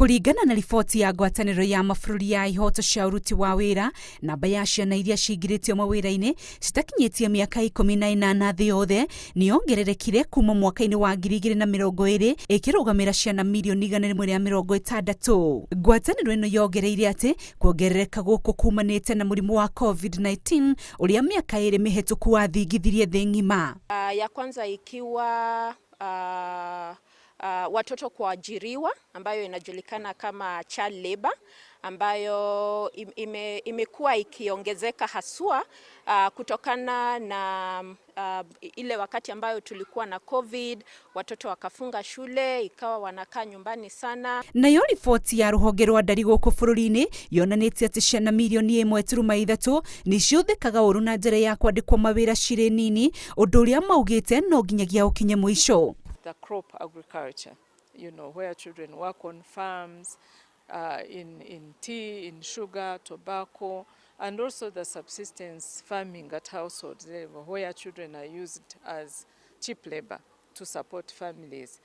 Kũringana na riboti ya ngwatanĩro ya mabũrũri ya ihoto cia ũruti wa wĩra, namba ya ciana iria cingirĩtio mawĩra-inĩ citakinyĩtie mĩaka 18 thĩ yothe nĩ yongererekire kuma mwaka-inĩ wa 2020, ĩkĩrũgamĩra ciana mirioni 160. Ngwatanĩro ĩno yongereire atĩ kuongerereka gũkũ kumanĩte na mũrimũ wa COVID-19 ũrĩa mĩaka 2 mĩhetũku wathingithirie thĩ ng'ima. Ya kwanza ikiwa watoto kuajiriwa ambayo inajulikana kama child labor, ambayo imekuwa ikiongezeka haswa kutokana na ile wakati ambayo tulikuwa na COVID, watoto wakafunga shule, ikawa wanakaa nyumbani sana. Nayo riboti ya rũhonge rwa ndari gũkũ bũrũri-inĩ yonanĩtie atĩ ciana mirioni 1.3 nĩ ciũthĩkaga ũru na njĩra ya kwandĩkwo mawĩra cirĩ nini, ũndũ ũrĩa maugĩte no nginyagia ũkinye mũico. The crop agriculture, where children work on farms, in tea, in sugar, tobacco, and also the subsistence farming at household level, where children are used as cheap labor to support families.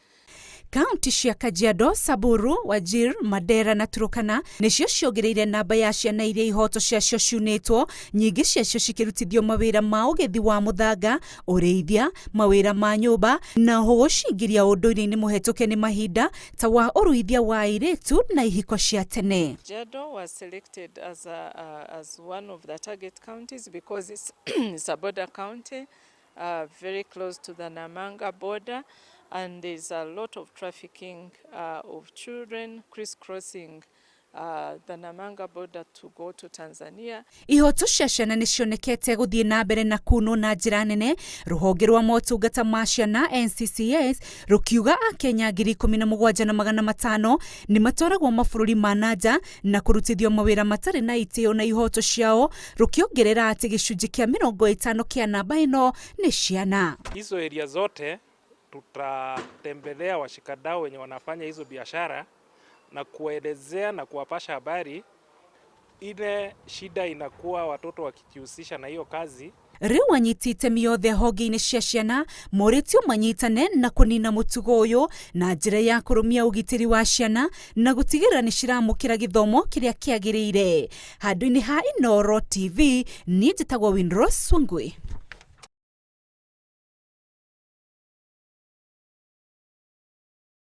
Kaunti cia Kajiado, Samburu, Wajir, Mandera na Turkana nĩcio ciongereire namba ya ciana iria ihoto ciacio ciunĩtwo, nyingĩ ciacio cikĩrutithio mawĩra ma ũgethi wa mũthanga, ũrĩithia, mawĩra ma nyũmba na oho gũcingĩria ũndũire-inĩ mũhetũke nĩ mahinda ta wa ũruithia wa airĩtu na ihiko cia tene. Kajiado was selected as one of the target counties because it's a border county, very close to the Namanga border, and there's a lot of trafficking of children crisscrossing the Namanga border to go to Tanzania. Ihoto cia ciana nĩ cionekete gũthiĩ na mbere na kunwo na njĩra nene, rũhonge rwa motungata ma ciana NCCS rũkiuga akenya 17,500 nĩ matwaragwo mabũrũri ma na nja na kũrutithio mawĩra matarĩ na itĩo na ihoto ciao, rũkĩongerera atĩ gĩcunjĩ kĩa 50 kĩa namba ĩno nĩ ciana. Hizo area zote tutatembelea washikadau wenye wanafanya hizo biashara na kuwaelezea na kuwapasha habari ile shida inakuwa watoto wakijihusisha na hiyo kazi. Rĩu anyiti itemi othe honge-inĩ cia ciana morĩtio manyitane na kũnina mũtugo ũyũ na njĩra ya kũrũmia ũgitĩri wa ciana na gũtigĩrĩra nĩ ciramũkĩra gĩthomo kĩrĩa kĩagĩrĩire. Handũ-inĩ ha Inooro TV, niĩ njĩtagwo Winrose Wangui.